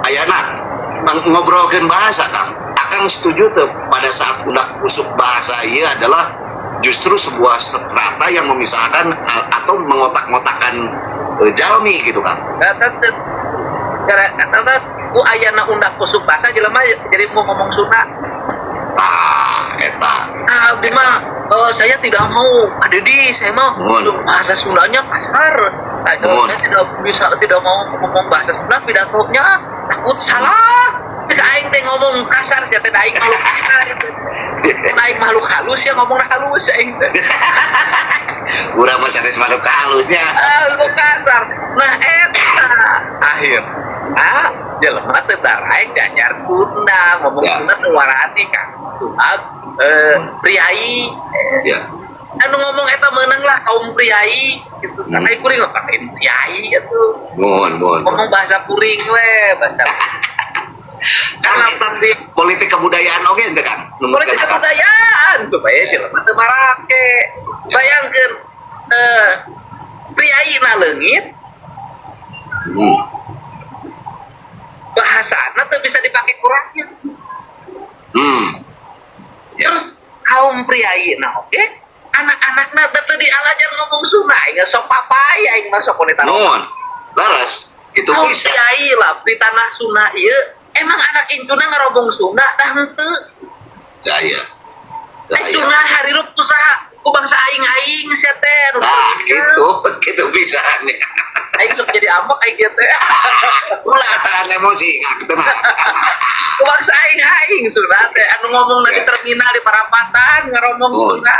Ayana ngobrolkeun bahasa, Kang. Akang setuju tuh pada saat undak usuk bahasa iya adalah justru sebuah strata yang memisahkan atau mengotak-ngotakan jalmi gitu, Kang? Eta teh gara eta teh ku ayana undak usuk bahasa, jelema jadi mau ngomong Sunda. Ah, eta. Ah, abdi mah, oh, saya tidak mau ada di saya mau Mohon. Bahasa Sundanya kasar. Saya, Mohon. Saya tidak bisa, tidak mau ngomong bahasa Sunda, pidatonya takut salah. Jika aing teh ngomong kasar sia teh, aing makhluk kasar gitu. Mun aing makhluk halus ya ngomong halus aing teh. Urang mah sanes makhluk halusnya. Ah, lu kasar. Nah, eta akhir, ah, jelema teh daraek diajar Sunda, ngomong Sunda teu warani kan. Sebab priai anu ngomong eta meunang lah kaum priai gitu. Karena kuring mah pakai priai itu. Mohon, mohon. Ngomong bahasa kuring we, bahasa Kan eta politik kebudayaan oge ente, Kang. Politik kebudayaan supaya jelema teu marake. Bayangkeun priai na leungit, bahasana teu bisa dipakai ku rakyat. Terus kaum priai nah oke anak-anakna da teu dialajar ngomong Sunda, aing sok papai aing mah sok wanita. Mohon. Leres. Gitu kaum bisa. Priai lah di tanah Sunda ieu emang anak incuna ngarobong Sunda dah henteu. Gaya. Eh, Sunda harirup ku saha? Ku bangsa aing-aing sia teh nu Nah, gitu, gitu bisa. Aing sok jadi ambek aing kieu teh. Ulah tahan emosi, nggak gitu mah. Ku bangsa aing-aing Sunda teh anu ngomong di terminal, di parapatan ngaromong Sunda.